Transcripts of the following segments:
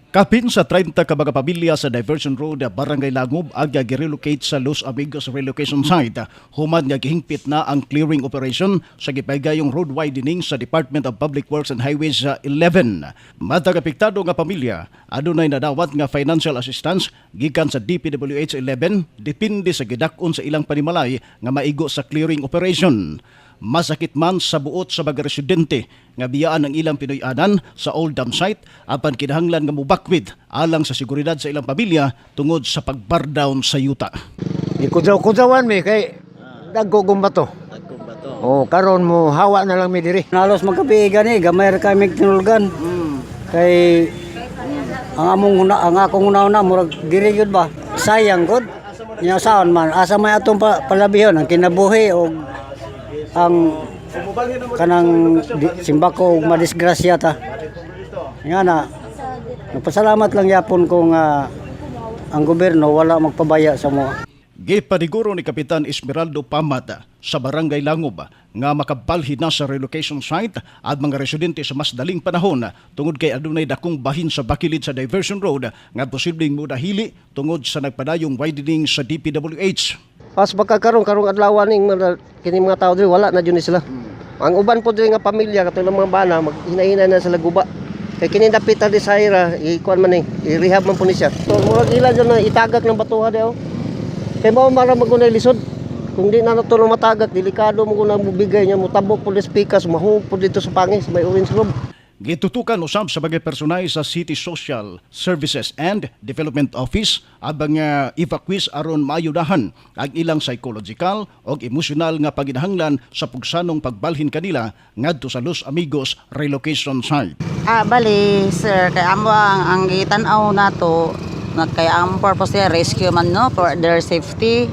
Kapin sa 30 ka mga pamilya sa Diversion Road, Barangay Langob, ang gi-relocate sa Los Amigos Relocation Site human nga gihingpit na ang clearing operation sa gipahigayong road widening sa Department of Public Works and Highways 11. Matag apektado nga pamilya adunay nadawat nga financial assistance gikan sa DPWH 11, depende sa gidak-on sa ilang panimalay nga maigo sa clearing operation. Masakit man sa buot sa mga residente nga biyaan ang ilang Pinoy-anan sa old dam site, apan kinahanglan nga mubakwid alang sa seguridad sa ilang pamilya tungod sa pagbardown sa yuta. Ikudaw-kudawan mi kay dagko kong bato. Oh, karon mo hawa na lang mi diri. Halos magkabi gani, gamay ra kami tinulgan. Kay ang among una, ang akong una-una murag diri gyud ba. Sayang gud. Nya saan man asa may atong palabihon ang kinabuhi og ang kanang simbako og madisgrasya ta. Nga na nagpasalamat lang yapon ko nga ang gobyerno wala magpabaya sa mo. Gipaniguro ni Kapitan Esmeraldo Pamada sa Barangay Langob nga makabalhin na sa relocation site at mga residente sa mas daling panahon tungod kay adunay dakong bahin sa bakilid sa Diversion Road nga posibleng mudahili tungod sa nagpadayong widening sa DPWH. Pas baka karon, karong adlaw ning mga kini mga tao diri, wala na jud ni sila. Ang uban po diri nga pamilya, katong mga bana, maghinahina na sila guba. Kay kini dapit di sa ira, ikuan man ni, i-rehab man po ni siya. So murag ila jud na itagak ng batuha di oh. Kay mao mara magunay lisod. Kung di na nato matagak, delikado mo kung bigay niya, mutabok po pikas, mahug po dito sa pangis, may orange room. Gitutukan usab sa mga personay sa City Social Services and Development Office abang evacuees aron maayudahan ang ilang psychological o emosyonal nga paginahanglan sa pugsanong pagbalhin kanila ngadto sa Los Amigos Relocation Site. Ah, bali, sir, kay amo ang gitan-aw nato na kay ang purpose niya rescue man, no, for their safety.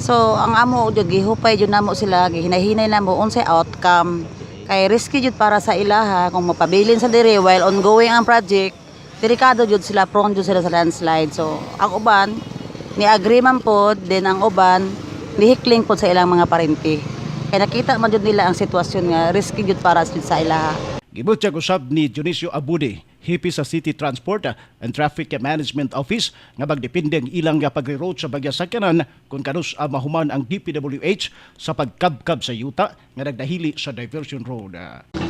So, ang amo jud, gihupay jud namo sila, gihinahinay namo unsay outcome. Kay risky jud para sa ilaha kung mapabilin sa diri while ongoing ang project. Delikado jud sila, prone jud sila sa landslide. So, ang uban ni agree man pod, then ang uban nihikling pod sa ilang mga parente. Kay nakita man jud nila ang sitwasyon nga risky jud para jud sa ilaha. Gibutyag usab ni Dionisio Abude, hepe sa City Transport and Traffic Management Office, nga magdepende ang ilang nga pagre-route sa bagya sakyanan kung kanus mahuman ang DPWH sa pagkabkab sa yuta nga nagdahili sa Diversion Road.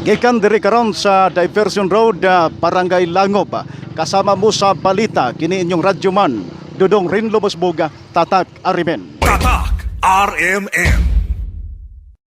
Gikan diri karon sa Diversion Road, Barangay Langob. Kasama mo sa balita kini inyong radyoman Dudong Rinlo Bosboga, Tatak RMN. Tatak RMN.